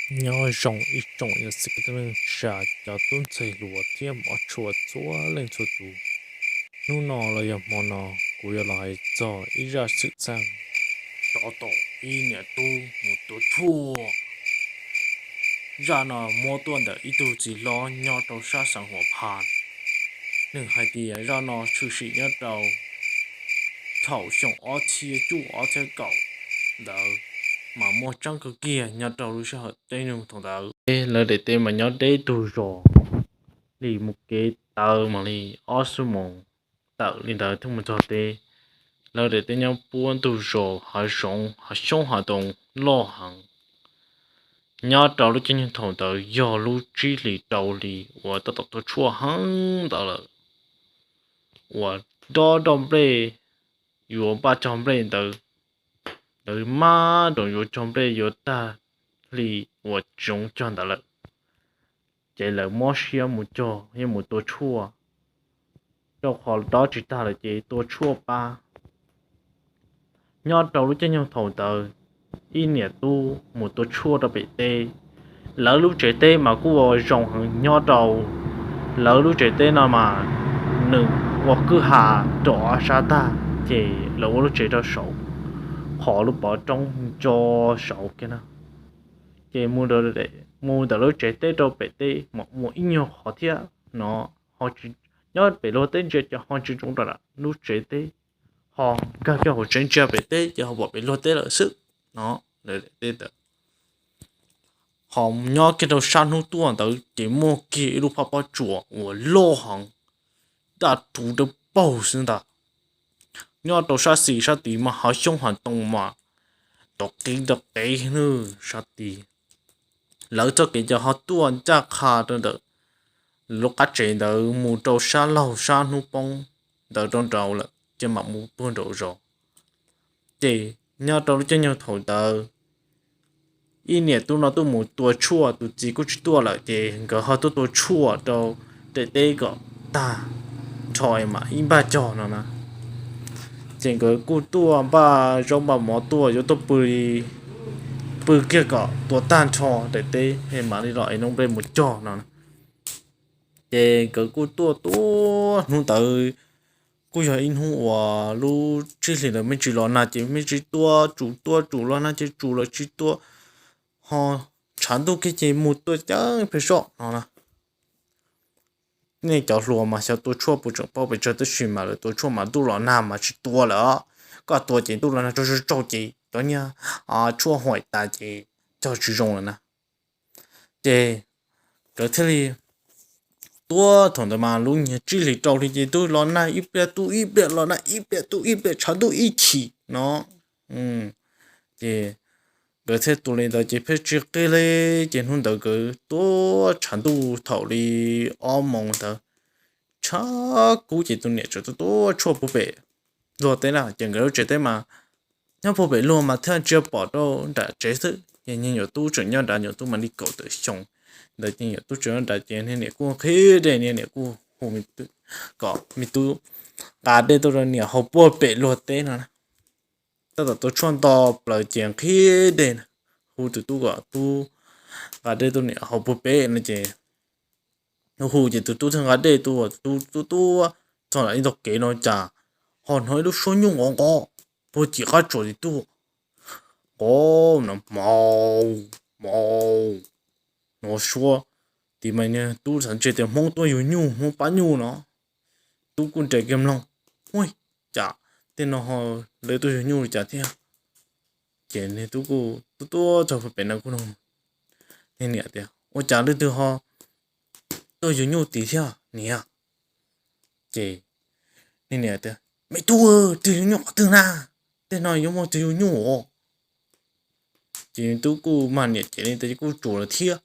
Nyob zoo ib tsoom niam txiv kwv tij neej tsa, cov tub ntxhais hluas thiab mov tshua txhua leej txhua tus. Hnub no los yog hmo no, kuv yuav los hais txog ib zaj xwm txheej rov tom ib niam tub mus tua tshuaj. Zaj no muab tuaj ntawm ib tug txiv hlob nyob rau sab xeev Huam Phas. Nws hais tias zaj no tshwm sim nyob rau thaum xyoo ob txhiab cuaj ob txhiab kaum ntawd, mas muaj tseeb kawg kiag nyob rau lub sij hawm caij nyoog thaum ntawd. Lawv daim teb mas nyob deb tug zos li mus kev taw mam li ob xuab moos tawm li ntawd thiaj mus txog teb. Lawv daim teb nyob puab ntug zos hav zoov hav xyoob hav ntoo loj heev. Nyob rau lub caij nyoog thaum ntawd yog lub tsib hlis rau hli uas tab tom tuaj tshuaj heev ntawd lawm, uas dob roj nplej, yuav npaj cog nplej ntawd, lawv mab nroos yuav cog nplej yuav tag hli uas tsis zoo cog ntawd lawm, ces lawv mob siab mus cog yeej mus tua tshuaj, rau qhov dob tsis tag lawm ces tua tshuaj pab. Nyob rau lub caij nyoog thaum ntawd, ib niam tub mus tua tshuaj rau pem teb. Lawv lub tsev teb mas kuj ua zoo heev, nyob rau lawv lub tsev teb no mas nws ua kwj ha rau ob sab tag, ces lawv ua lub tsev rau saud, qhov lub pov roob nco saud kiag na. Ces mus ntawm lub tsev teb rau pem teb mas muaj ib nyuag qhov thiab no, nyob pem luag teb ntsia ces ho tsis zoo rau lub tsev teb, ho nkag kiag hauv tsev ntsia pem teb ces ho pom pem luag teb lawm xwb no. Ho nyob kiag rau sab hnub tuaj ntawd ces muaj kiag ib lub phab pob tsuas uas loj heev, daj ruv dawb paug xwb ntag. Nyob rau sab xis sab tid mas hav xyoob hav ntoo mas rov qev rov qev nws sab tid. Lawv txoj kev ces ho tuaj ncaj qha rau ntawm lub qab tsev ntawd mus rau sab laug sab hnub poob ntawd rau nraud lawm ces mam mus puag nraum zos. Ces nyob rau lub caij nyoog thaum ntawd, ib niam tub no tuaj mus tua tshuaj, tus txiv kuj tsis tuaj lawm ces nkawd ho tuaj tua tshuaj rau daim teb kom tag nrho mam ib npaj cog no na. Ces nkawd kuj tuaj npaj zaub npaj mov tuaj yuav tuaj pw, pw kiag kom tua tag nrho daim teb mam li los ev noob nplej mus cog no. Ces nkawd kuj tuaj tuaj hnub ntawd kuj yog ib hnub uas lub tsib hlis ntawd me ntsis los nag ces me ntsis tua tsum tua tsum los nag ces tsum los tsis tua, ho tshav ntuj kiag ces mus tua ceev pes zoj no na. Nej cov hluas mas xyov tua tshuaj puas tseem paub pes tsawg, tab sis mas lawv tua tshuaj mas ntuj los nag mas tsis tua lawm. Koj tua ces ntuj los nag tsaug tsaug tsaug ces cov niag tshuaj huam tas ces cog tsis zoo lawm na. Ces nkawd thiaj li tuaj thaum ntawd mas lub niag tsib hlis rau hli ces ntuj los nag ib pliag tu ib pliag, los nag ib pliag tu ib pliag, tshav ntuj ib chim no. Ces nkawd thiaj tua li ntawd ces pheej tsis qig li. Ces hnub ntawd nkawd tuaj tshav ntuj thaum li ob moos ntawd, tshav kub ces tus niam tseem tuaj tua tshuaj puag pem luag teb na. Ces nkawd lub tsev teb mas nyob puag pem luag mas thiaj ntsia pom rau nram tsev xwb. Ces niag nyuam tub tseem nyob nrad, nyuam tub mas li kaum tawm xyoo ntawd ces nyuam tub tseem nyob nrad ces niag niam kuj nqhis dej, niag niam kuj hu kom me tub nqa dej tuaj rau niam haus puag pem luag teb no na. Tab tom tua tshuaj nto plaws ces nqhis dej, hu tus tub kom tub nqa dej tuaj niam haus puag pem no ces hu ces tus tub thiaj nqa dej tuaj, tus tub tuaj txog nram ib tog kev no cas ho hnov ib lub suab nyuj nqov nqov puag tim qab tsuas tim tuaj, nqov no, mau, mau, hnov suab. Tim mas niag tub xav ntshe tias Hmoob tuaj yug nyuj, Hmoob pab nyuj no. Tub kuj nres kiag mloog, ua cas tej no ho lawv tuaj yug nyuj li cas thiab. Ces niag tub kuj tuaj tuaj txog pem no kuj nug niag niam tias ua cas leej twg ho tuaj yug nyuj tid thiab niam. Ces niag niam tias me tub, twg yug nyuj qhov twg na, tej no yuav muaj twg yug nyuj os. Ces tub kuj mag niam cem li ntawd ces kuj tsuas lawm thiab.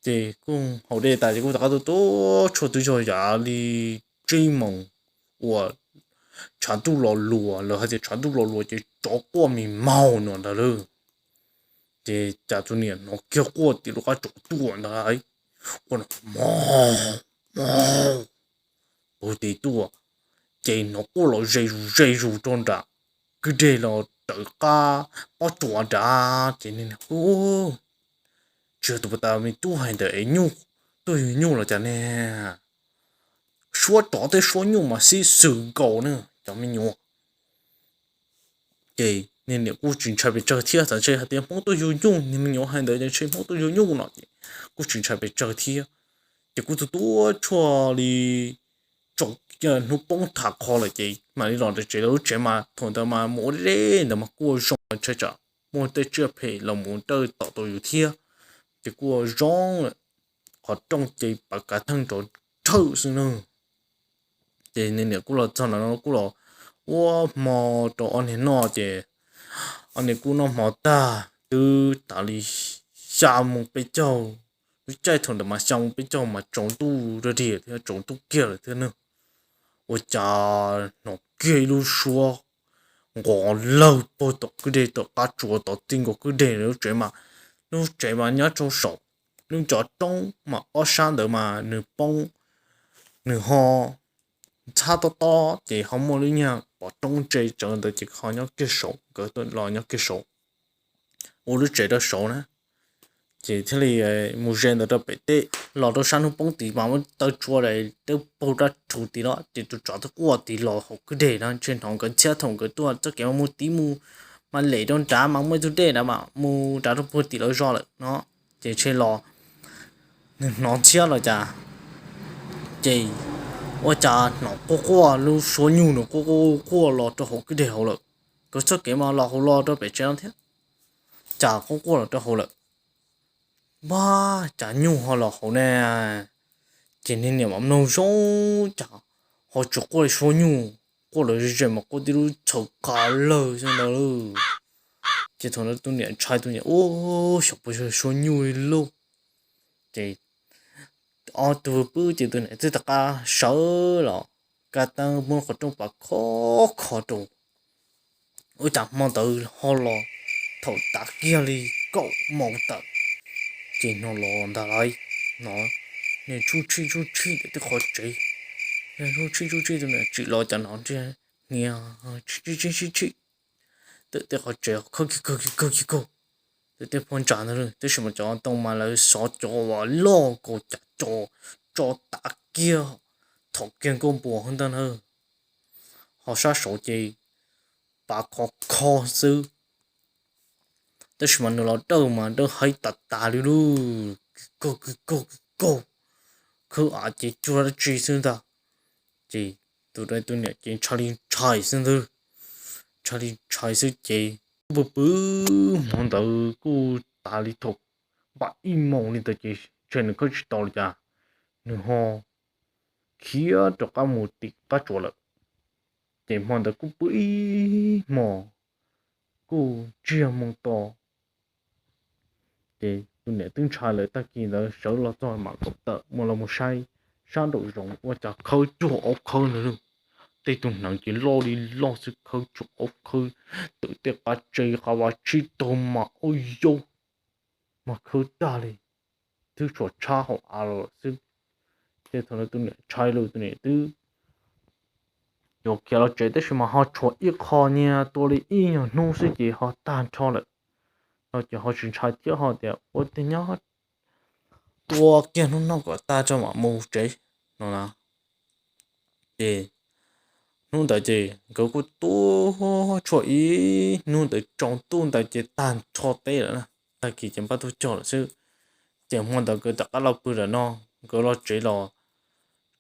Ces kuj haus dej tas ces kuj rov qab tuaj tua tshuaj twb yog yav li tsib moos uas tshav ntuj los luas, lawv hais tias tshav ntuj los luas ces tsov quaj mis maug no ntag lauj. Ces cas tus niam hnov kiag quaj tim lub qab tsuas tuaj ntag, quaj no, mau, mau, puag tim tuaj, ces hnov quaj los ze zus ze zus rau nram kwj deg los raws qab pob tsuas nrad ces niag niam kuj tsis yog tus puag ta me tub hais ntawd es nyuj, tuaj yug nyuj los cas ne. Suab tsov thiab suab nyuj mas sib xws nkaus na cov me nyuam. Ces niag niam kuj tsis ntshai pes tsawg thiab, txawm ntshe hais tias Hmoob tuaj yug nyuj, niag me nyuam hais ntawd ces ntshe Hmoob tuaj yug nyuj no ces kuj tsis ntshai pes tsawg thiab. Ces kuj tu tuaj tshuaj li tsaus, hnub poob tham qho lawm ces mam li los ntawm tsev. Lub tsev mas thaum ntawd mas mus ua deb deb ntawd mas kuj zoo, ntshai tsam muaj tej tsiaj phem los mus dawj tom tau yus thiab. Ces kuj ua zoo lawm, qhov rooj ces pav kav theej rov rhawj xwb na. Ces niag niam kuj los txog ntawd no kuj los ua hmo rau ob niag noj ces ob niag kuj noj hmo tag twb tas li xya moo peb caug. Lub caij thaum ntawd mas xya moo peb caug mas tsaus ntuj rag riam thiab tsaus ntuj kiag lawm thiab na. Ua cas hnov kiag ib lub suab nqos lawg puag tom kwj deg, tom qab tsuas tod txij nkaus kwj deg lub tsev mas, lub tsev mas nyob rau saum lub ncov roob mas ob sab ntawd mas nws poob, nws ho ntxhab tob tob ces ho muaj lub nyuag pov roob ntse tsawv ntawd ces ho nyob kiag saud, nkawd los nyob kiag saud, ua lub tsev rau saud na. Ces thiaj li mus ze ntawd rau pem teb, los rau sab hnub poob tid mas muab taw tsua dab paug rab rhuv tid los ces tus tsov twb quaj tid los hauv kwj deg no. Ntshe hnov nkawd ntxhiab thaum nkawd tuaj txoj kev mas mus tid mus, mas lem rau nrad mas muaj ib tug dej nrad mas mus nrad rau puag tim lawv zos lawm no. Ces ntshe los nws hnov ntxhiab los cas, ces ua cas hnov quaj quaj, lub suab nyuj nws quaj quaj quaj los rau hauv kwj deg hauv lawm. Nkawd txoj kev mas los hauv los rau pem tsev no thiab, cas quaj quaj los rau hauv lawm. Npab, cas nyuj ho los hauv ne? Ces niag niam mam mloog zoo, cas ho tsis quaj li suab nyuj, quaj los ze ze mas quaj tib lub txhaws qas lawg xwb ntawd lauj. Ces thaum ntawd tus niam ntshai, tus niam ua xyov puas yog suab nyuj li lauj. Ces ob tug pw ces tus niam twb rov qab sawv los, kav teeb muab qhov rooj pav kho kho rau. Ua cas hmo ntawd ho los thaum tav kiag li kaum moos tawm, ces hnov los ntag lauj, hnov niag tshub tshib tshub tshib ntawm tej qhov tsev, niag tshub tshib tshub tshib tus niam tsim los cas hnov niag tshib tshib tshib tshib ntawm tej qhov tsev khawb kiag kaug kiag kaug kiag kaug ntawm tej phab ntsa ntag. Tab sis mas cov ntoo mas lawv xov cov uas loj nkaus cas cov tso tav kiag, thom kiag nkauj npuas hauv ntag na. Ho sab saud ces pav khov kho xwb. Tab sis mas nws los dawj mas dawj haib tas tas li lauj, kaug kaug kaug kaug, khawb av ces cuag dab tsi xwb ntag. Ces tus, tus niam ces ntshai li ntshai xwb ntag, ntshai li ntshai xwb ces pw pw hmo ntawd kuj tas li thaum npaum ib moos li ntawd ces ntshe nws khawb tsis tau li cas, nws ho khiav rov qab mus tim qab tsuas lawm. Ces hmo ntawd kuj pw ib hmo, kuj ntsiag moo to. Ces tus niam twb ntshai lawm, tag kis ntawd sawv los txog mam kaum tawm mus los mus saib sab nraum zoov ua cas khawb cuag ob khawb ntawd lauj. Tej tug hneev ces loj li loj xwb, khawb cuag ob khawb, ntawm tej qab tse qab vag tsib taug mas ua yau, mas khawb tag li, twb tshuav tshab hauv av los lawm xwb. Ces thaum ntawd tus niam ntshai lawm, tus niam twb yuav khiav los tsev, tab sis mas ho tshuav ib qho nyiag tua li ib nyuag hnub xwb ces ho tag nrho lawm. No ces ho tsis ntshai thiab, ho tias ua tej nyob tua kiag hnub no kom tag tso mam mus tsev no na. Ces hnub ntawd ces nkawd kuj tuaj tshuaj ib hnub ntawd tsaus ntuj ntawd ces tag nrho teb lawm na, tag kis ces npaj tuaj cog lawm xwb. Ces hmo ntawd nkawd rov qab los pw lawm no, nkawd los tsev los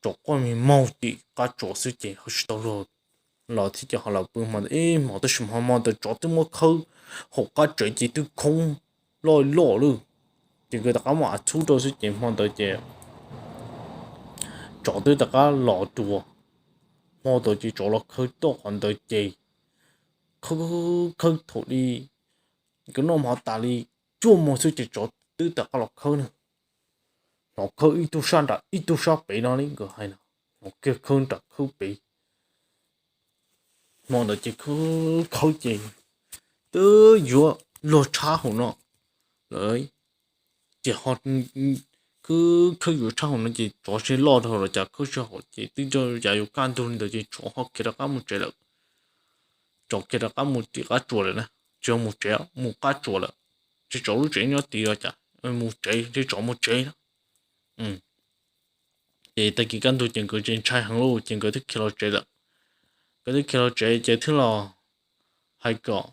tsov quaj me maug tim qab tsuas xwb ces ho tsis tau luag los thiab ces ho los pw hmo ntawd ib hmos, tab sis hmo ntawd tsov twb muab khawb hauv qab tsev ces twb khoob loj loj lawm. Ces nkawd rov qab muab av txhub rau xwb ces hmo ntawd ces tsov twb rov qab los dua. Hmo ntawd ces tsov los khawb toj qhov ntawd ces khawb khawb thaum li nkawd noj mov tas li cuaj moos xwb ces tsov twb rov qab los khawb na. Hnov khawb ib tug sab nram ib tug sab pem no li nkawd hais no, hnov kiag khawb nram khawb pem. Hmo ntawd ces khawb khawb ces twb yuav luag tshab hauv no lawm. Ces ho khawb khawb yuav tshab hauv no ces tsov sib loj dhau los cas khawb tsis haum ces twb yam yuav kaj ntug li ntawd ces tsov ho khiav rov qab mus tsev lawm. Tsov khiav rov qab mus tim qab tsuas lawm na, tsis yog mus tsev, mus qab tsuas lawm. Tsis, tsov lub tsev nyob tid los cas, mus tsev, ntsib tsov mus tsev na. Ces tag kis kaj ntug ces nkawd tsis ntshai heev lauj, ces nkawd twb khiav los tsev lawm. Nkawd twb khiav los tsev ces thiaj los hais kom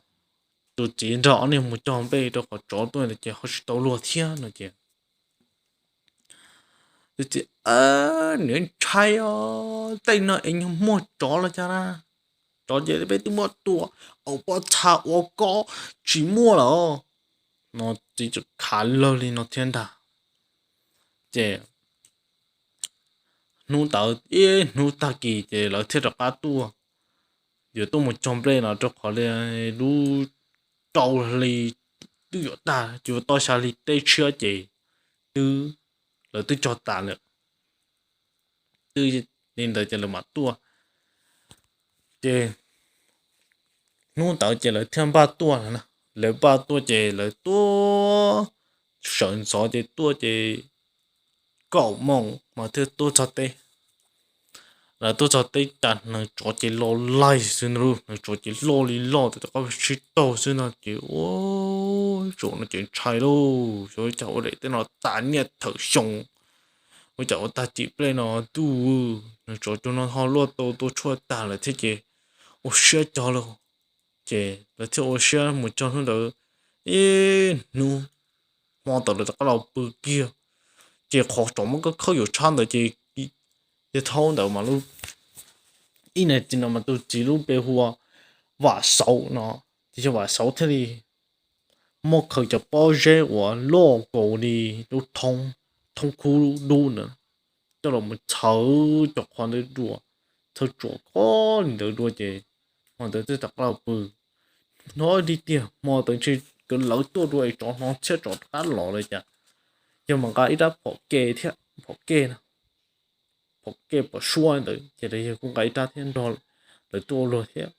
tus txiv nrog ob niag mus cog nplej rau qhov tsov tuaj ntawd ces ho tsis tau luag thiab no ces tus txiv, niam ntshai os, tej no es nyuag muaj tsov los cas na, tsov ces peb twb muab tua, au pob txha ua kob tsis muaj lawm no. Txiv tseem khav lawg li no thiab ntag. Ces hnub ntawd ib hnub tag kis ces lawv thiaj rov qab tuaj, yuav tuaj mus cog nplej no rau qhov li lub rau hli twb yuav tag, yuav tau xya hli teb tshiab ces twb, lawv twb cog tas lawm. Twb li ntawd ces lawv mam tuaj. Ces hnub ntawd ces lawv thiaj npaj tuaj na, lawv npaj tuaj ces lawv tuaj sawv ntxov ces tuaj ces kaum moos mas thiaj tuaj txog teb. Lawv tuaj txog teb cas neev tsov ces loj laig xwb na, neev tsov ces loj li loj tau qab sib taug xwb no ces ua, tsov no ces ntshai lauj, xyov cas ua daim teb no tas niaj thawm xyoo, ua cas ua tag cim plej no tuaj, neev tsov cov no ho luaj tau tua tshuaj tag lawm thiab ces ua siab cog lauj. Ces lawv thiaj ua siab mus cog hnub ntawd ib hnub, hmo ntawd lawv rov qab los pw kiag. Ces qhov tsov muab khawb yuav tshab ntawd ces yawg thaub ntawd mas lub, ib niam txiv no mas tus txiv lub npe hu ua Vam Xauv no, ces yawg Vam Xauv thiaj li muab khaws cov pob zeb uas loj nkaus li lub thoob, thoob khub dub ntawd coj los mus txhawv cov qhov ntawd dua, txhawv tsuas koj li ntawd dua ces hmo ntawd twb rov qab los pw. Hnov li tiag hmo ntawd ntshe nkawd lawv tuaj dua es tsov hnov thiab tsov rov qab los lawm cas, yawg mam nqa ib rab phom ke thiab, phom ke, phom ke pom suab ntawd ces yawg kuj nqa ib rab thiab nrog lawv tuaj ua luag thiab.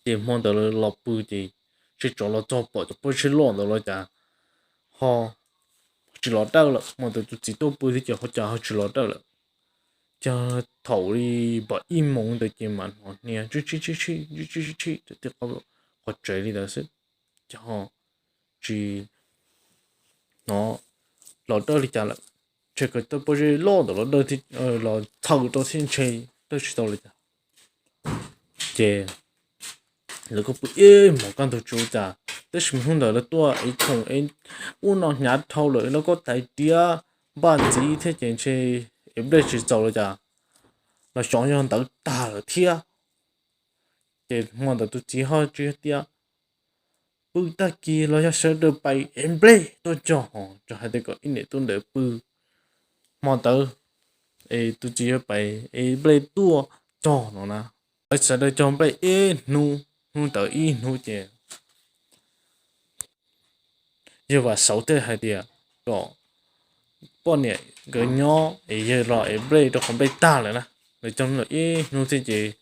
Ces hmo ntawd lawv los pw ces ntshe tsov los txog pom cov pob zeb loj ntawd los cas ho tsis los dawj lawm, hmo ntawd tus txiv tuaj pw thiab ces ho cas ho tsis los dawj lawm. Ces thaum li npam ib moos ntawd ces mam hnov hnia tshib tshib tshib tshib tshib tshib tshib tshib tib qhov tsev li ntawd xwb, ces ho tsis hnov los dawj li cas lawm. Ntshe khaws tau pob zeb loj ntawd los dawj, los txhawm rau thiab ntshe dawj tsis tau li cas. Ces lawv kuj pw ib hmos kaj ntug tsis ua cas, tab sis hnub ntawd lawv tuaj es khoom es ub no hnyav dhau lawm, lawv kuj tais tiab npaj ntxiv thiab ces ntshe es nplej tsis txaus li cas, los xyov yog ntawd tag lawm thiab. Ces hmo ntawd tus txiv ho tsis tias pw tag kis los yog sawv daws pais es nplej tuaj cog, tsuas hais tias kom ib niam tub ntawd pw hmo ntawd es tus txiv yuav pais es nplej tuaj cog no na. Lawv sawv daws cog nplej ib hnub, hnub ntawd ib hnub ces yawg Vam Xauv thiaj hais tias kom poj niam nkawd nyob es yawg los es nplej rau qhov nplej tag lawm na. Lawv cog ib hnub thiab ces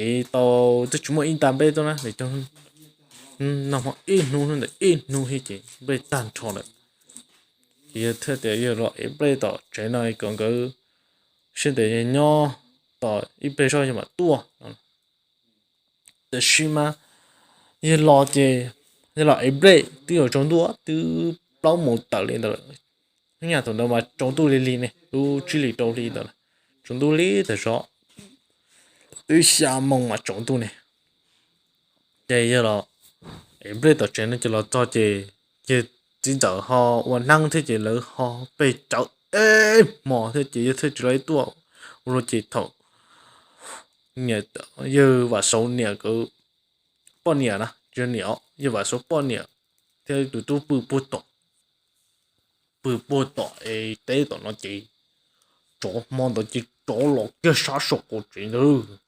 es tau twb tsis muaj ib nta nplej tuaj na, lawv cog nag hmo ib hnub hnub ntawd ib hnub thiab ces nplej tag nrho lawm. Ces yawg thiaj tias yawg los es nplej tom tsev no kom nkawd sawv daws nyob tos ib pliag zog yawg mam tuaj. Tab sis mas yawg los ces yawg los es nplej twb yuav tsaus ntuj, twb plaub moos tawm li ntawd lawm. Hnub nyoog thaum ntawd mas tsaus ntuj li li ne, lub tsib hlis rau hli ntawd, tsaus ntuj li tag zog, twb xya moos mas tsaus ntuj ne. Ces yawg los es nplej tom tsev no ces los txog ces yawg txiv ntxawm ho ua neeb thiab ces lawv ho pes cawv ib hmos thiab ces yawg thiaj tsis los tuaj ua luaj. Ces thaum yawg Vam Xauv niam nkawd poj niam na, tsis yog niam, yawg Vam Xauv poj niam thiab tus tub pw puag tom, pw puag tom es teb tom no ces tsov hmo ntawd ces tsov los kiag sab saum qaum tsev ntawd.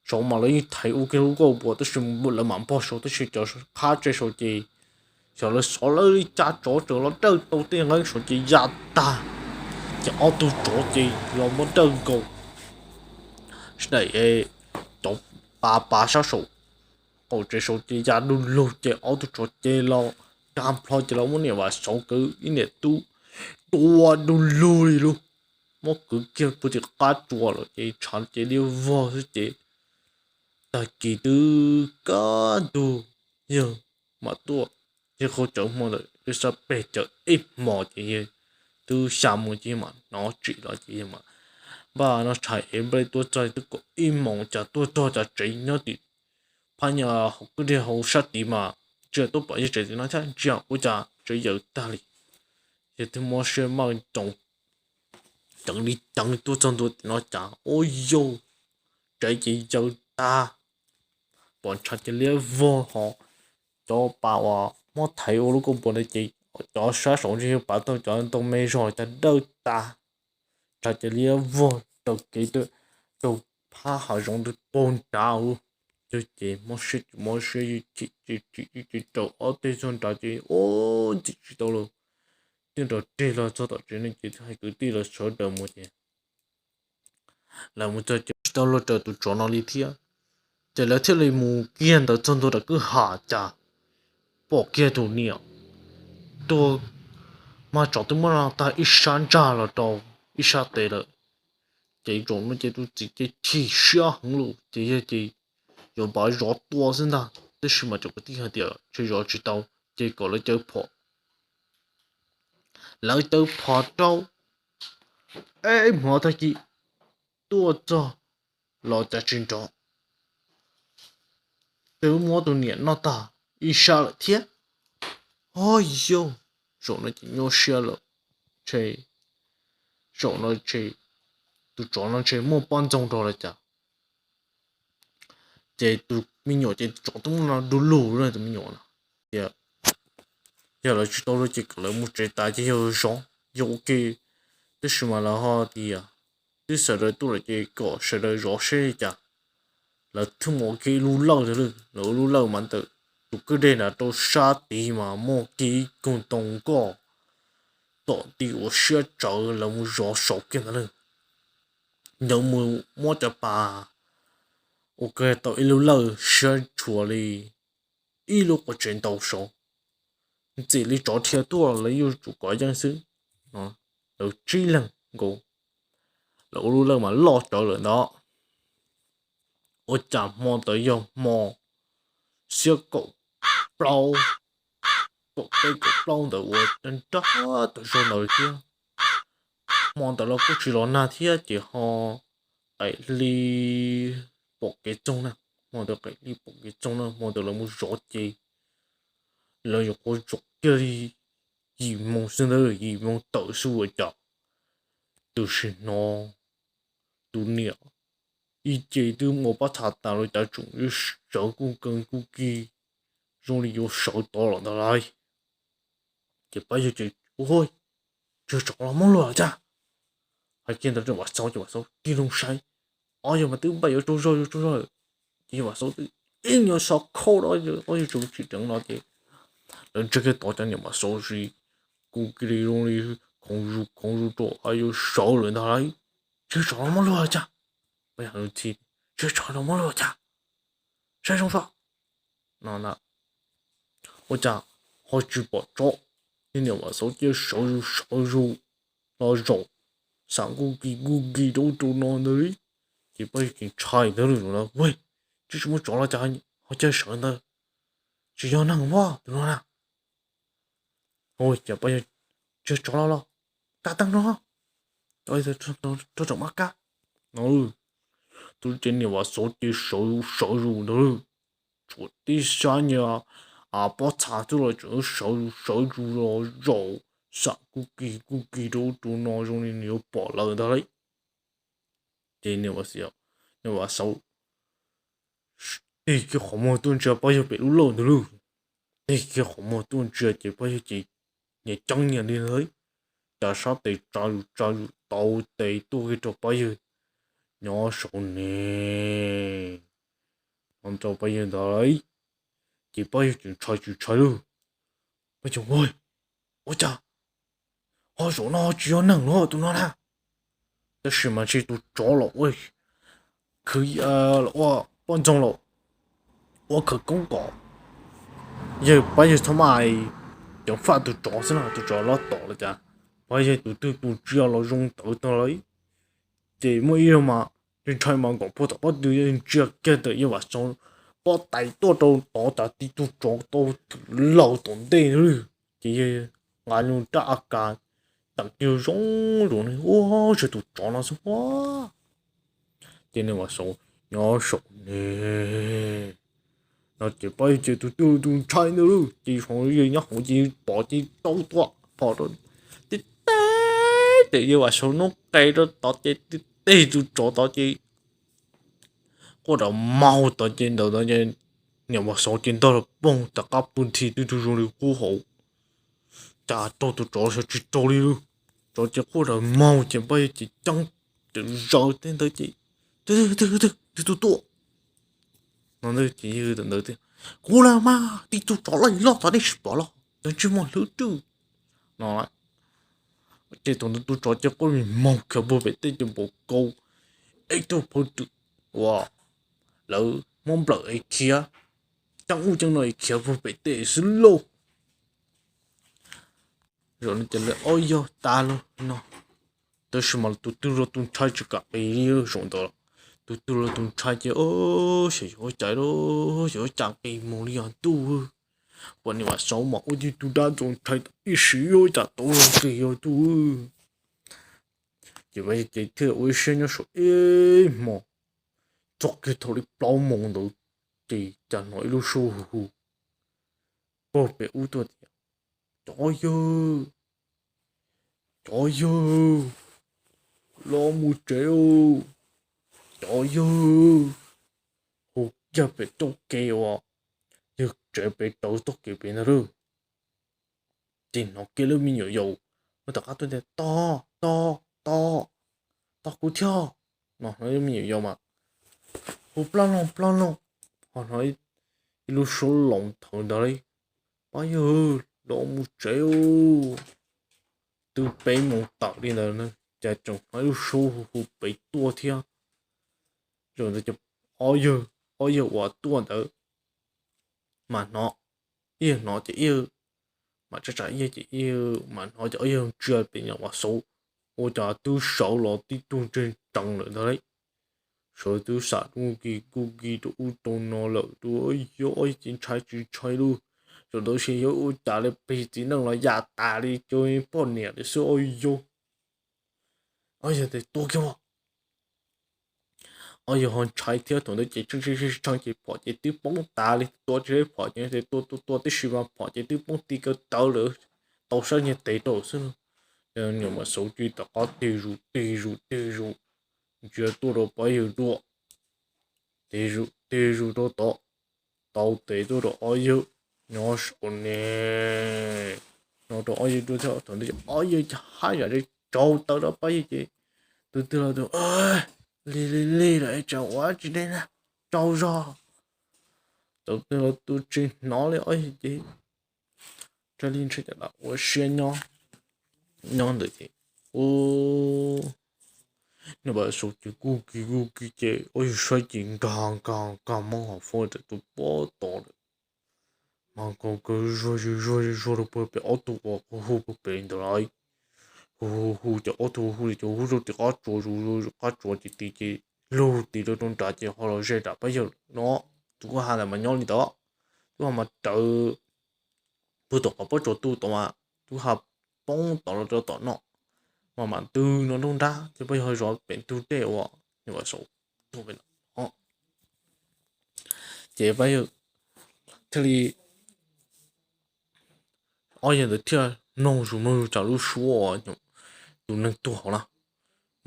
Saud mas lawv yeej thaiv ua kiag lub kauj puas tab sis lawv mam npog saud tab sis cov qhab tseg saud ces xyov lawv xov lawv li cas tsov tseem los dawj tau tej nqeeb saud ces ya tag. Ces ob tug tsov ces los muab dawj nkaus sawv daws cov pas pas sab saum qaum tsev saud ces ya du lug ces ob tug tsov ces los nkag nplho ces los muab niam Vam Xauv nkawd ib niam tub tua du lug li lub, muab kwv kiag puag tim qab tsua lawm ces tshav ces liab vog xwb ces tag kis twb kaj ntug yawg mam tuaj. Yawg qhau cawv hmo ntawd twb sab peg caum ib hmos ces yawg twb xya mus ces yawg mam hnov tsim los ces yawg mam npaj no tshais es nplej tuaj txog twb kaum ib moos cas tuaj txog cas tsev nyob tim phab nyuag hauv kwj deg hauv sab tid mas ntsia tuaj pom yawg tsev tim no thiab ntsia ua cas tsev yaws tag li. Yawg twb mob siab maj ceev li ceev tuaj txog ntua tim no cas ua yau tsev ces yaws tag, pom ntshav ces liab vog ho cov pas uas muab thaiv ua lub koj npua ntawd ces cov sab saud ntshe yog pas tau cov ntoo me zog cas dawb tas, ntshav ces liab vog raws kev raug phab hav zoov ntawd paug nrad. Yawg ces mob siab ces mob siab, yawg chim ces chim, yawg ces raws ob teg txog nrad ces ua ntxim tsis tau lawm. Twb nrog reg los txog tom tsev no ces twb hais kwv tij los sawv daws mus ces lawv mus txog ces tsis tau luag raws tus tsov no li thiab. Ces lawv thiaj li mus kiag ntawd txog ntua tom kwj ha cas pom kiag tus niam tuag, mas tsov twb muab no tag ib sab ntsag los rau ib sab tes lawm. Ces zaum no ces tus txiv ces chim siab heev lawm ces yawg ces yuav npaj zov tua xwb ntag, tab sis mas cov kwv tij hais tias ntshe zov tsis tau ces kom lawv caw phom. Lawv caw phom rau, ib hmos tag kis tuaj txog los cas tsis nrov, twb muab tus niam noj tag ib sab lawm thiab. Ov yau, zaum no ces nyuaj siab lawm, ntshe zaum no ntshe tus tsov no ntshe muaj poj ntxoog rau los cas. Ces tus me nyuam ces tus tsov twb muab no du lug rau tus me nyuam no tias yog lawv tsis tau lawm ces kom lawv mus tsev tas ces yog zov yog ua ke. Tab sis mas lawv ho tias twb sawv daws tuaj lawm ces kom sawv daws zov seb li cas. Lawv thiaj mus ua kiag ib lub lawj ntag lawm, lawv ua lub lawj mas ntawm tus kwj deg nrad rau sab tid mas muaj kiag ib koog ntoo nkoj tom ti ua siab tsawv, lawv mus zov saud kiag ntag lawm. Lawv mus muab cov pas ua kiag tau ib lub lawj siab tshua li ib lub quav tsev ntau saud, ntxim li tsov dhia tuaj lawv yuav tsum kov yeej xwb. Lawv tsib leeg nkaus, lawv ua lub lawj mas loj tsawv lawm ntag. Ua cas hmo ntawd yog hmo xiab kaum plaub, kaum peb kaum plaub ntawd uas nrab nrab tau zog ntawd thiab. Hmo ntawd los kuj tsis los nag thiab ces ho qaim li pom kev txoog na. Hmo ntawd qaim li pom kev txoog na, hmo ntawd lawv mus zov ces lawv yuav qhuav zov kiag li yim moos xwb ntag, yim moos tawm xwb ua cas tus sim hnov tus niam ib ce twb mus pab txha tas los cas tseem yuav sawv kuj kees kuj ki zoo li yuav sawv tod los ntag lauj. Ces pab yawg ces ua, tsis yog tsov los muab luag cas. Hais kiag ntawd rau Vam Xauv ces Vam Xauv tig loo saib, ob yawg mas twb npaj yuav tsaug zog yuav tsaug zog lawm. Ces yawg Vam Xauv twb ib nyuag so khauj rau ob yawg tsaug tsis deev no ces lawv ntsia kiag tod cas niam Vam Xauv sis kuj kiag li zoo li khoov zus khoov zus rau yuav sawv lawm ntag lauj. Tsis yog tsov los muab luag cas. Pab yawg txhis, tsis yog tsov los muab luag cas, saib zoo so no na. Ua cas ho tsis pom tsov, niam Vam Xauv cia sawv zus sawv zus los zaum, xam kuj kis kuj kis rau ub rau no ntag li. Ces pab yawg tseem ntshai ntag lawm no, ua, tsis muaj tsov los cas ho cia sawv ntawd, tsis yog neeg pob tus no na. Ua cas pab yawg, tsis yog tsov los los, kav teeb no, rau tseem mab kab no. Tus ces niam Vam Xauv ces sawv zus sawv zus ntag lawm, tshuav tib sab nyuag pob txha xwb los tseem sawv zus sawv zus los zaum, xam kuj kis kuj kis rau ub rau no zoo li nws yuav pom lawv ntag lauj. Ces niam Vam Xauv tig kiag qhov muag tuaj ntsia pab yawg pem lub lawj ntag lauj. Tig kiag qhov muag tuaj ntsia ces pab yawg ces nyias ceeb nyias li ntag, cas sab tes tsa zus tsa zus tau tes tuaj kiag rau pab yawg nyob saud ne, no rau pab yawg ntag lauj. Ces pab yawg tseem ntshai tsis ntshai lauj, pab yawg, ua, ua cas ho zaum no tsis yog neeg los tus no na. Tab sis mas ntshe tus tsov los ua khwv, los ua poj ntxoog los ua khawv koob tom yawg, pab yawg txhob maj ceev faj tus tsov xwb no, tus tsov los tom los cas pab yawg tus twg tus ntsia los zoo ntawd tag lauj. Ces muaj ib zaug mas ntshai mas nkaum puag tom pob tw ntsia kiag ntawm yawg Vam Xauv pob tais tuaj rau tod tas tib tug tsov tau twm laws tom ntej ntag lauj. ces yawg nqa lub rab a kas tawm kiag zoo zoo ne, ua, tshuav tus tsov no xwb ua. Ces niam Vam Xauv nyob saum ne no ces pab yawg ces tus twg tus ntshai ntawd lauj, ces yawg nyob hauv ces pom ces rau tua phom rau, tib teg ces yawg Vam Xauv noob qes rau tod ces tib teg tus tsov tod ces quaj rau maug tod ces ntawd tod ces niam Vam Xauv ces ntog los poog tom qab pw nthi twb tug zoo li qub hauv, cas raug tus tsov sawv tsis raug li lauj. Tsov ces quaj rau maug ces pab yawg ces ceeb tawm zaws teg ntawd ces, twg twg twg twg tus tuaj no ntawd ces yawg tawm ntawd tias, kuv los mas tib tug tsov loj loj tod nej tsis pom los ntawd ntsej muag hlwb rwj no. Ces thaum ntawd tus tsov ces quaj li moog khiav puag pem tej ces npaum nkaus ib tug phawj rwm uas lawv muab nplawm es khiav, ceeb ub ceeb no es khiav puag pem tej xwb lauj. Zaum no ces lawv ob yawg tas lawm no, tab sis mas tus twg los tus ntshai tsis kam qis li zaum ntawd. Tus twg los tus ntshai ces, xyov yuav ua cas, xyov ua cas qis mus li os ntuj. Pom niam Vam Xauv mas ua tib tug dab ntxaug ntshai ib sim yuav ua cas tau zoo qis os ntuj. Ces pab yawg ces thiaj ua ib siab nyob saum ib hmo, txog kiag thaum li plaub moos ntawd ces cas hnov ib lub suab hu hu puag pem ub tuaj tias, cov yawg, cov yawg, los mus tsev, cov yawg. Hu kiag pem toj kev uas yawg tsev pem raws toj kev pem ntag lauj. Ces hnov kiag lub me nyuam yaus ua tom qab tuaj tias, tos, tos, tos, tos kuv thiab no. Hnov lub me nyuam yaus mas hu ploj loog ploj loog, ho hnov ib lub suab loos thawv ntawd li, pab yawg, los mus tsev, twb peb moos tawm li ntawd cas tseem hnov ib lub suab hu hu pem tuaj thiab. Zaum ntawd ces ob yawg, ob yawg uas tuaj ntawd mas hnov, ib yawg hnov ces ib yawg mam tsam tsam ib yawg ces ib yawg mam hnov ces ob yawg ntsia pem niam Vam Xauv, ua cas twb sawv los tib tug ntseg tsees lawm ntag lauj. Sawv twb xam kuj kis kuj kis rau ub rau no lawm, yog ob yawg ces ntshai tsis ntshai lauj. Zaum ntawd ces yog ua cas li plig txiv neej los yam tas li cov poj niam li xwb os yawg. Ob yawg tias tua kiag os. Ob yawg ho ntshai thiab, thaum ntawd ces tshee tshee tshee ces phom ces twb poob tas li, tua tsis tau phom ces tua tua tua tib si mas phom ces twb poob ti kaw tawv lawm, tau sab nyiag tes rau xwb no. Niam Vam Xauv ces rov qab tig zus tig zus tig zus, ntsia tuaj rau pab yawg dua, tig zus tig zus rau tod, tau tes tuaj rau ob yawg nyob saum ne, nyob rau ob yawg dua thiab. Thaum ntawd ob yawg ces haj yam li tsaug tawv rau pab yawg ces tus twg los tus, lig lig lig lawm tsam ua tsis deb na, tsaug zog. Tus twg los tus tsis hnov li ob yawg ces raws li ntshe cas lam ua siab nyob, nyob ntawd ces, u, niam Vam Xauv ces kuj kis kuj kis ces ob yawg saib ces nkag nkag nkag hmoov hauv fab ram tus pob tod lawm. Mas kaus kaus zuag zuag zuag rau puag pem ob tug uas hu hu puag pem ntawd lawm. Hu hu hu ces ob tug hu li ces hu rau tim qab tsuas zus zus qab tsuas ces tis ces lug tis rau rau nrad ces ho los ze nram pab yawg no, tus kuj ha ntawd mas nyob li ntawd, tus ha mas raws puag tom qhov pob tsuas tu tod mas, tus ha poob tod los rau tom no, mas mam ntws no nruab nrab ces pab yawg ho zov pem ntug dej uas niam Vam Xauv tuag pem no. Ces pab yawg thiaj li, ob yawg ntawd thiaj mloog zus mloog zus tsam lub suab uas tus neeg tuag hauv na,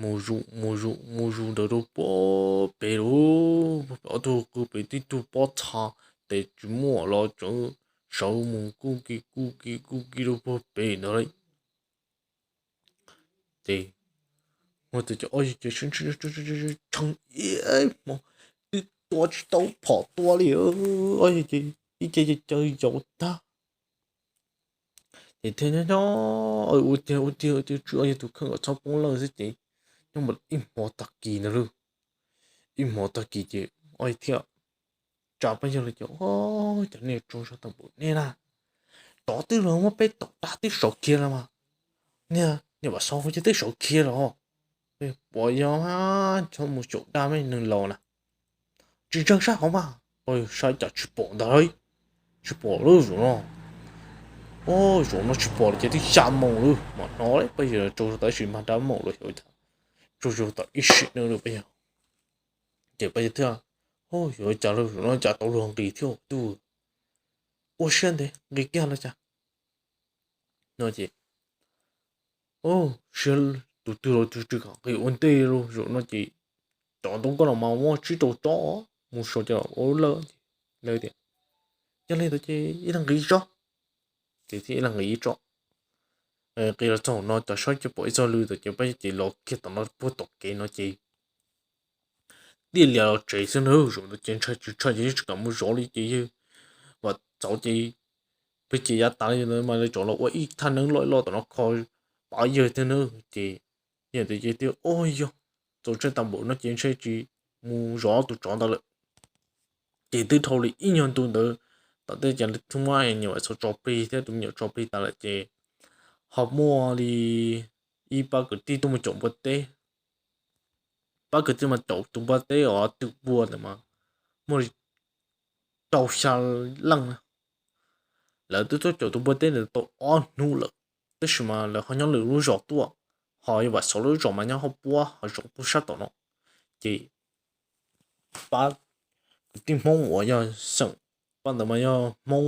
mus zus mus zus mus zus ntawd rau puag pem lawm, puag pem ob tug qw pem tib tug pob txha, tes tsis muaj los tseem sawv mus kuj kis kuj kis kuj kis rau puag pem ntawd li. Ces ua tus ces ob yawg ces tshee ib hmo twb tua tsis tau phom tua li, ob yawg ces ib ce ces caw yaus tag. Ces thiaj nyob nyob ua tiag ua tiag ua tiag tswv ob yawg tus kheej kom txhob poob lawj xwb ces nyob mus ib hmo tag kis ntawd lauj. Ib hmo tag kis ces ob yawg thiaj tsa pab yawg los ces, cov nej tsaug zog tau npaum nej na, tsov twb los muab peb tom dag twb sawv khiav los mas, niag niam Vam Xauv ces twb sawv khiav los, puas yog txhob mus caum dag me neeg laus na. Tsis ntseeg saib hauv mas, saib cas tsis pom ntag lauj, tsis pom lub zus no. Zaum no tsis pom li ces twb xya moos lawm mas hnov Paj Yawg tsaug zog tau ib sim mas nrab moos lawm xyov cas, tsaug zog tau ib sim neej lawm Paj Yawg. Ces Paj Yawg thiaj, Xyov cas lawm, zaum no cas tau luag nqis thiab tus, ua siab ntev nqis kiag no cas. No ces, Siab tus twg los tus twg kom nqis ua ntej lauj, zaum no ces cov ntoo koj los mas muaj tsib rau tsob mus so ces ua lawm ces lawv tias, Yog li ntawd ces ib leeg nqis tso. Ces thiaj ib leeg nqis ib tsob. Nqis los txog no cov saib ces pom ib txog lw tod ces Paj Yawg ces los kiag tom no puag tom kev no ces tiaj lias los tsev xwb na, zaum ntawd ces ntshai tsis ntshai ces yeej tsis kam mus zov li ces yawg Vam Txauv ces pw ces yav tas li ntawd mas lawv tsov los ua ib thaj neeb loj loj tom no kho Paj Yawg thiab na. Ces yawg tias, Ces tias, Ua yog txaus ntshai tag npaum no ces ntshe tsis mus zov tus tsov ntawd lawm. Ces twb dhau li ib nyuag ntu ntawd tom tej ces lawv thiaj muab nyuam Vam Txauv tso plig thiab tus me nyuam tso plig tas lawm ces ho muaj li ib pab kwv tij tuaj mus caum npua teb. Pab kwv tij mas caum tus npua teb uas twm npua ntawd mas muaj li rau xya leej na. Lawv twb tuaj caum tus npua teb ntawd tau ob hnub lawm, tab sis mas lawv ho nyob lwm lub zos tuaj, ho yawg Vam Xauv lub zos mas nyob hauv puab ho zaum puag sab tom no. Ces pab kwv tij Hmoob uas yog xeem, pab ntawd mas yog Hmoob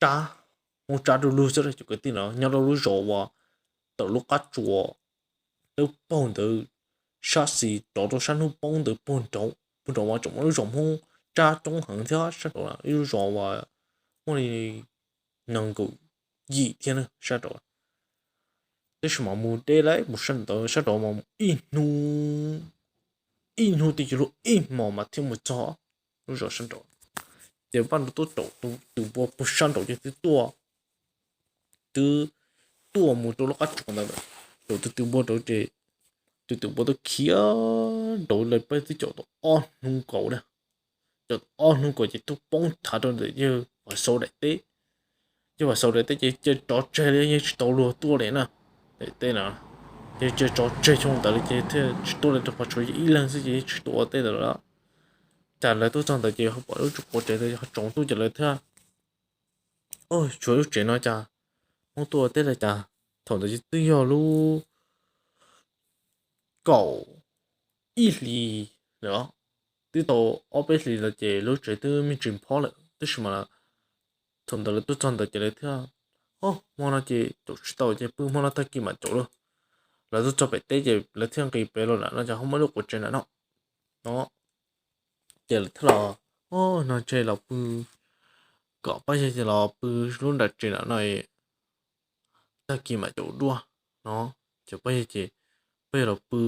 Tsab, Hmoob Tsab du lug xwb, cov kwv tij no nyob rau lub zos uas tawm lub qab tsuas twb paug ntawd, sab xis rov rau sab hnub poob ntawd puag nraud, puag nraud mas tseem muaj lub zos Hmoob Tsab coob heev thiab sab nraud ib lub zos uas muaj li nees nkaum yim thiab sab nraud. Tab sis mas mus deb lawm mus sab ntawd sab nraud mas ib hnub, ib hnub twb yuav luag ib hmos mas thiaj mus txog lub zos sab nraud. Ces pab nrog tuaj caum tus twm npua puag sab nraud ces twb tuaj, twb tuaj mus rau lub qab tsuas ntawd, caum tus twm npua nraud ces tus twm npua tuaj khiav nraud lawm, peb twb caum tau ob hnub nkaus na. Caum tau ob hnub nkaus ces tuaj poob thav rau ntawm yawg Vam Xauv daim teb. Yawg Vam Xauv daim teb ces cia tsov tseg li, yeej tsis tau luag tuaj li na. Daim teb no ces cia tsov tseg xyoo ntawd li ces thiaj tsis tuaj li, rau qhov tshuav yawg ib leeg xwb ces yeej tsis tuaj ua teb ntawd lawm. Cas lawv tuaj txog ntawd ces ho pom lub tsuas quav tsev ntawd ho tsaus ntuj ces lawv thiaj, Tshuav lub tsev no cas Hmoob tuaj ua teb lawm cas? Thaum ntawd ces twb yog lub kaum ib hlis lawm, twb tau ob peb hlis lawm ces lub tsev twb me ntsis phob lawm tab sis mas thaum ntawd lawv tuaj txog ntawd ces lawv thiaj, Hmo no ces caum tsis tau ces pw hmo no tag kis mam caum lauj. Lawv tuaj txog pem teb ces lawv thiaj nqis pem los nram no ces ho muaj lub quav tsev nram no. No ces lawv thiaj los, No ntshe los pw, kom Paj Yawg ces los pw lub nram tsev nram no, tag kis mam caum dua. No ces Paj Yawg ces, Paj Yawg los pw,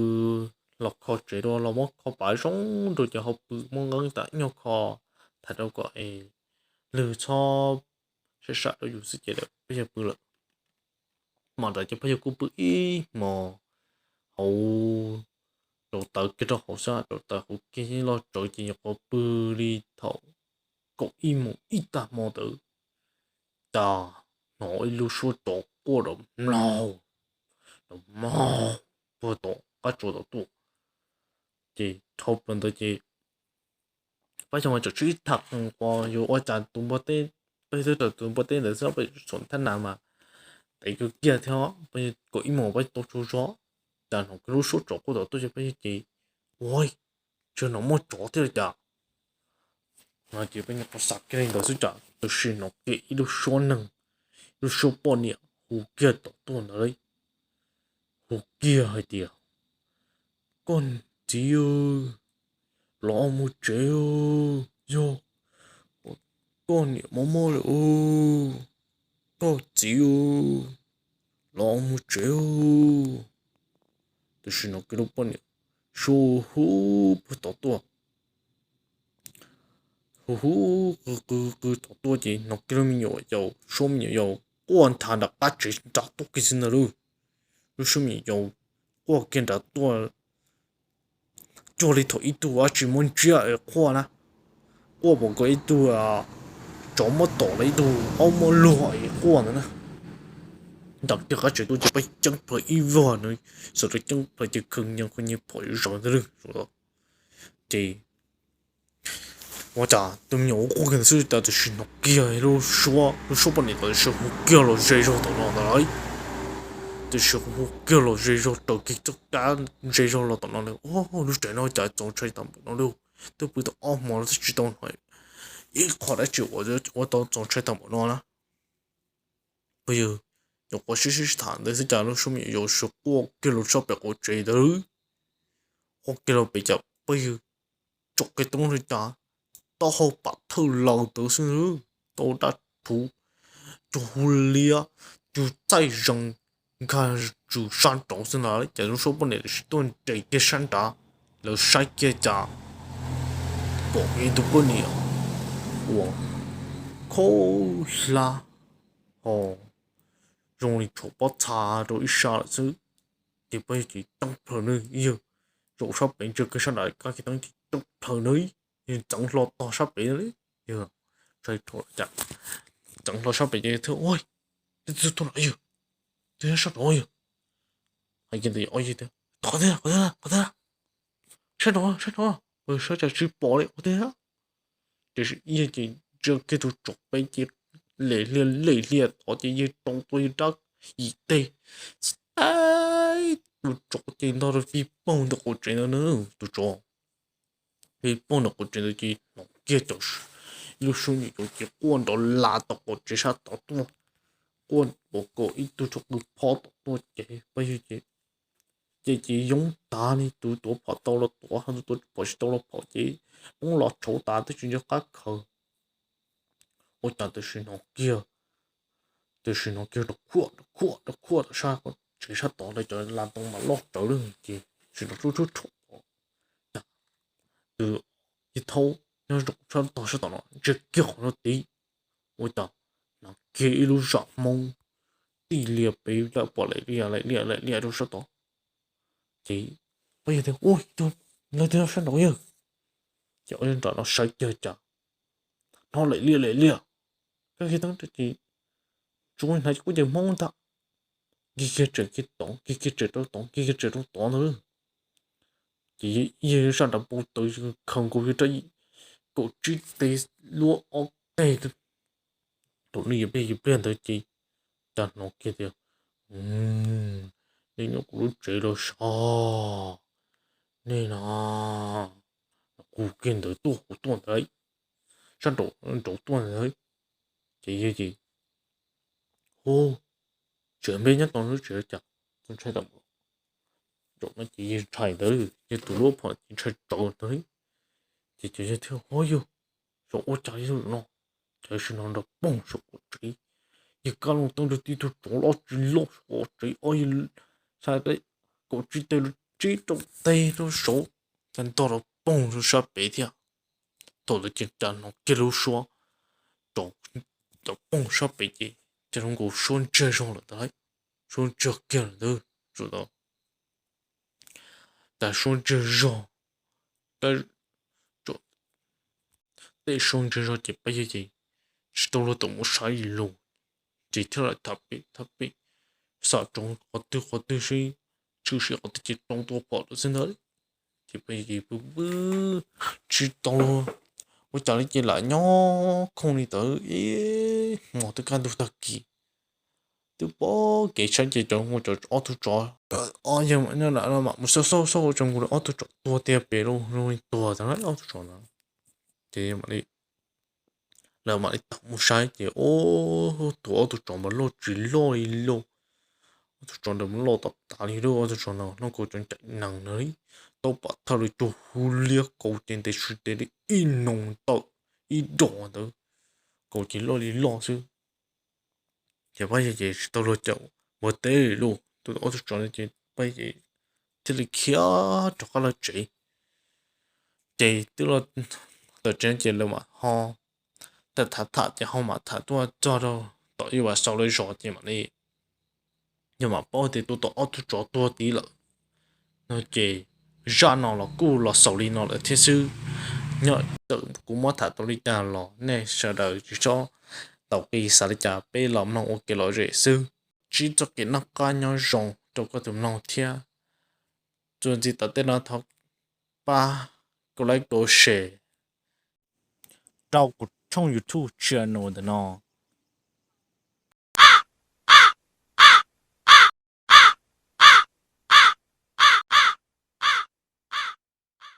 los kho tsev dua, los muab kho pav zoo rau ces ho pw, muab nqeeb tas ib nyuag kho, tham rau kom lwg txhob sam sam rau yus xwb ces Paj Yawg pw lawm. Hmo ntawd ces Paj Yawg kuj pw ib hmos hauv, rauv taws kiag rau hauv xwb, rauv taws hauv kiag los tsawv ces nyuam qhuav pw li thaum kaum ib moos ib tag hmo ntawd, cas hnov ib lub suab tsov quaj nrov mlaug, nrov mog, puag tom qab tsuas tom tuaj. Ces dhau plaws ntawd ces Paj Yawg mas tseem tsib tham qees qos yuav ua cas tus npua teb, Paj Yawg twb raws tus npua teb ntawd xwb, Paj Yawg txhuam thab nas mas tev kawg kiag thiab, Paj Yawg kaum ib moos Paj Yawg tau tsaug zog, cas hnov kiag lub suab tsov quaj tom tuaj ces Paj Yawg ces, Ua, ntshe hnov muaj tsov thiab li cas. No ces Paj Yawg nyuam qhuav xav kiag li ntawd xwb cas tab sis hnov kiag ib lub suab neeg, ib lub suab poj niam hu kiag tom tuaj ntawd, hu kiag hais tias, Koj txiv, los mus tsev, yog koj niam mob mob lawm, koj txiv, los mus tsev. Tab sis hnov kiag lub poj niam suab hu puag tom tuaj, hu hu qw qw qw tom tuaj ces hnov kiag lub me nyuam yaus, suab me nyuam yaus quaj nthav nram qab tsev nrad tuaj kiag xwb ntag lauj. Lub suab me nyuam yaus quaj kiag nrad tuaj cuag li thaum ib tug dab tsi muab ntsiab es quaj na, quaj npaum nkaus ib tug tsov muab tom los ib tug aub muab luag es quaj ntawd na. Nram kiag qab tsev tuaj ces Paj Yawg ceeb plhaws ib vog na, xav rau ceeb plhaws ces khaws nyias khaws nyias phom zom ntag lauj. Ces Ua cas tus me nyuam ua quaj kiag ntawd xwb cas tam sim hnov kiag lub suab, lub suab poj niam tam sim hu kiag los ze zog tom no ntag lauj. Tam sim hu kiag los ze zog raws kiag txoj kab ze zog los tom no li. Lub tsev no cas txaus ntshai tag npaum no li. Twb pw tau ob hmo los twb tsis tau hnov ib qho dab tsi uas ua tau txaus ntshai tag npaum no na. Phooj ywg, nyuam qhuav sib sib tham ntawd xwb cas lub suab me nyuam yaus sawv quaj kiag los sab pem qaum tsev ntawd. Quaj kiag los pem cas phooj ywg, tsom kiag toob li cas taub hau pam thawj laws ntawd xwb ntag, tau dab thuv, cug hu liab, cug txaij zees nkag tsws sab nraud xwb ntag. Ces lub suab poj niam tam sim tuaj nres kiag sab nrad, lawv saib kiag cas pom ib tug poj niam uas khaub hlab ho zoo li tshuam pob txha rau ib sab lawm xwb. Ces phooj ywg ces coob plawg na, yawg zaum sab pem ntsia kiag sab nrad kab kiag teeb ces coob plawg na, yawg txeev hlo tog sab pem li. Yawg saib rau cas txeev hlo sab pem ces thiaj ua, tej tug tuaj na yawg, tus nyob sab nraud yawg. Hais kiag ntawd ob yawg tias qhov twg qhov twg qhov twg, sab nraud sab nraud, saib cas tsis pom li qhov twg. Ces yawg ces ntsia kiag tus tsov peb ces lem hlias lem hlias tod ces yawg rau tua yawg rab yim teg, tus tsov ces ntog rau fij poog ntawm qaum tsev ntawd na, tus tsov fij poog ntawm qaum tsev ntawd ces hnov kiag cov ib lub suab nyuam yaus ces quaj nrov las tom qaum tsev sab tod tuaj, quaj pom kom ib tug tshaj qw phob tom tuaj ces pab yawg ces, ces ces yoob tas li, tus tuav phom tau los tuav, tus tuav phom tsis tau los phom ces poob los tshauv tas twb tsis nco qab khaws. Ua cas tam sim hnov kiag, tam sim hnov kiag rov khuaj rov khuaj rov khuaj tom sab tsev sab tod lawm, cov las ntoo mas loj tsawv lawm ces tsis hnov rub rub rhuv. Cas tus yawg thaub nyob rau sab tog sab tom no ntsia kiag qhov no tid, ua cas hnov kiag ib lub zam hmoob tij lias pem lawm pom lawm lias lawm lias lawm lias rau sab tod. Ces pab yawg tias ua, lawv twb nyob sab nraud yawg. Ces ob yawg nram no saib kiag cas hnov lawm lias lawm lias, kab kiag teeb ces tsuas hnav kuj ces hmoob ntag, nkig kiag tseem kiag tod, nkig kiag tseem rau tod, nkig kiag tseem rau tod ntag. Ces yawg sab nrad npau taws khaws nkaus yawg rab kaum tsib teg luab ob teg thaum nej yuav pliag yuav pliag ntawd ces cas hnov kiag tias, nej nyob kuv lub tsev los sav, nej no, qus kiag ntawd tuaj qus tuaj ntawd, sab nraud tuaj ntawd. Ces yawg ces hu, tseem npe nyob tod lub tsev cas txaus ntshai tag npaum no ces yawg ntshai ntawd, yawg tus luab phom ces ntshai tsawv ntawd. Ces ces yawg thiaj hu yawg, xyov ua cas yawg no, cas sim no nrov poog saum qaum tsev, yawg kab looj teeb rau tib tug tsov loj tsis loj saum qaum tsev, ob yawg xa kaum tsib teg los tsib rau teg rau saud, cas ntog rau poog rau sab pem thiab. Thaum ntawd ces cas hnov kiag lub suab cov poog sab pem ces cas zoo nkaus suab ntsiag zog lawm ntag, suab ntsiag kiag lawm ntag, suab ntsiag zog, tej suab ntsiag zog ces pab yawg ces tsis tau luag tawm mus saib lus, ces thiaj li tham pem tham pem, xam rau qhov twg qhov twg seb tshwm sim qhov twg ces rau tua phom rau xwb ntag. Ces pab yawg ces pw pw tsis tau luag, ua cas li ces lam nyob khooj li ntawd ib hmos twb kaj ntug tag kis, twb pom kev saib ces cov hu cov ob tug tsov, ob yawg mam nyob nram no mam mus xauj xauj xauj tso nkaus li ob tug tsov tuag tiag pem lauj, zoo li tuag tag ob tug tsov ntawd. Ces mam li, lawv mam li tham mus saib ces ua, tus ob tug tsov mas loj tsis loj li lauj, ob tug tsov ntawd mas loj tas tas li lauj, ob tug tsov ntawd loj nkaus cov ncaim nees ntawd li, tau pam thawj li cug hu liab kaus ces ntev tsis ntev li ib noo tawm ib dos ntawd, kaus ces loj li loj xwb. Ces pab yawg ces tsis tau luag caum ua teb li lauj, tus ob tug tsov ntawd ces pab yawg ces thiaj li khiav rov qab lawv tsev. Ces twb los tom tsev ces lawv mam ho tham tham tham ces ho mam tham tuaj txog rau tom ib vas xaus lawv zos ces mam li yawg mam paub tias tus tom ob tug tsov tuag tid lawm no ces zaj no los kuj los xaus li no lawm thiab xwb. Nyob txawm kuv muab tham tau li cas los nej sawv daws tsis txhob tau qi xav li cas, peb los mloog ua kev lom zem xwb. Ntsib txoj kev noj qab nyob zoo rau koj tus mloog thiab. Txuas ntxiv tom ntej no thov pab kau like kau share, rau kuv tshooj YouTube channel ntawm no.